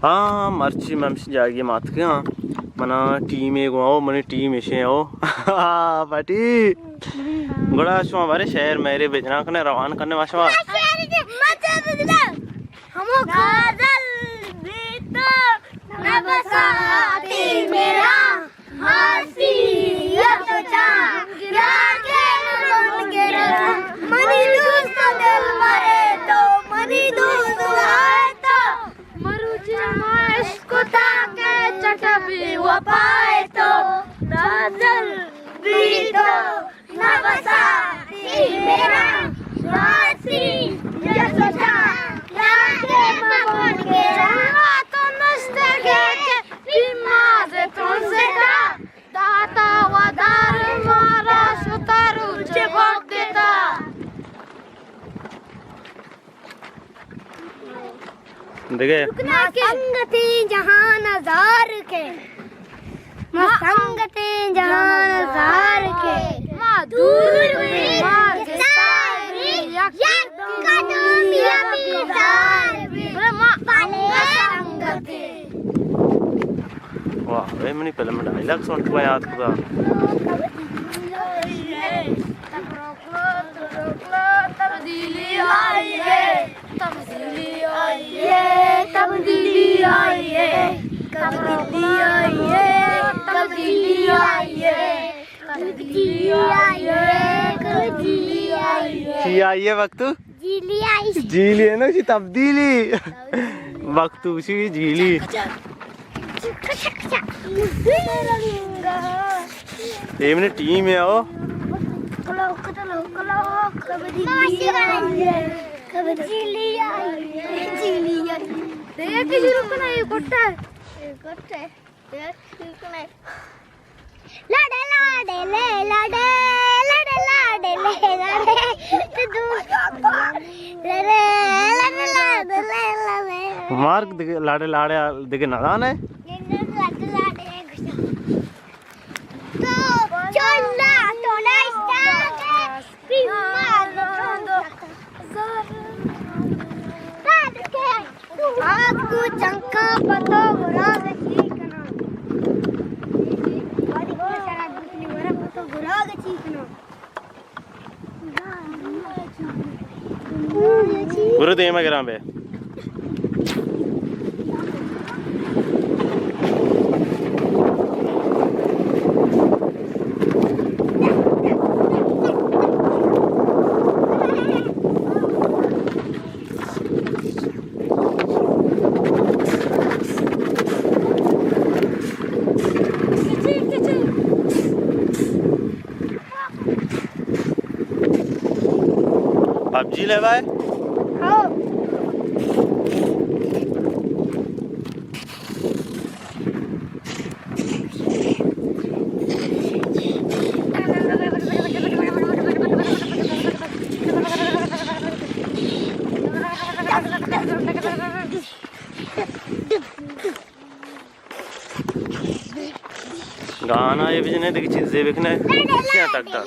ہاں، مرچی من ہمش جاگہے ماتکگاں۔ منا ٹیمے گوں او، منی ٹیم اشیں او۔ پٹی۔ گڑا شما بارے شہر میرے بجناں کنے، روان کنے ما شما۔ ہمو کاجل بیتو نبساتی میرا۔ ہاستی یا تو چا، یا کہ من گرا۔ منی دوست دل مرے تو، منی دوست آئے تو۔ مروچی ما عشق تا کہ چٹ بے وفائے تو۔ کاجل بیتو نبساتی میرا۔ ہاستی یا تو چا، یا کہ من گرا۔ تو نشتگے کہ پیماز ترستا، داتا ودار مارا شتر چہ بگتا۔ دگہ۔ ما سنگتیں جہان زار کے، ما سنگتیں جہان زار کے، ما دور بی، ما گسار بی، یک قدم یا بیزار بی، ما پلے سنگتیں۔ واہ، اے منی فلم ڈائیلاگ سنٹ کو یاد خدا۔ تبدیلی آئی ہے، تبدیلی آئی ہے، تبدیلی آئی ہے، تبدیلی آئی ہے، تبدیلی آئی ہے، تبدیلی آئی ہے، تبدیلی آئی ہے۔ چی آئی ہے وقت؟ جیلی آئی۔ جیلی ہے نا، چی تبدیلی۔ وقت اسی جیلی۔ اے منی ٹیم ہے او۔ لاڑے لاڑے لے لاڑے، لاڑے لاڑے لے لاڑے، تو دو-، لاڑے لاڑے لے لاڑے۔ مارک دگہ لاڑے لاڑے دگہ نہ زانے۔ لاڑے لاڑے گشا۔ تو چلا تو نشتا۔ آگ گوں چنکاں پہ تو گراگ چی کناں؟ پہ تو گراگ چی کناں؟ برو دیم ءَ گراں بے۔ پب جی لے بھائی۔ ہاں۔ گانا یہ بجنے، دیکھ چیزیں بکنے، کیا تک تک۔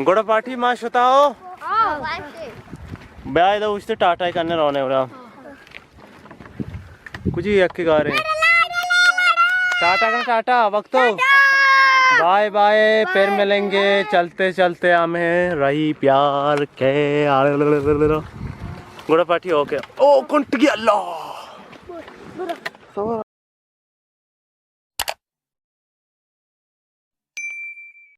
گڑا پارٹی ما شتا ہو۔ بیا ادا اوشتے ٹاٹا کرنے رونے اڑا۔ کچھ ہی یکے گارے۔ ٹاٹا کن، ٹاٹا، وقت ہو۔ بائے بائے، پھر ملیں گے، چلتے چلتے ہمیں رہی پیار کے۔ گڑا پارٹی اوکے۔ او کنٹ گیا اللہ۔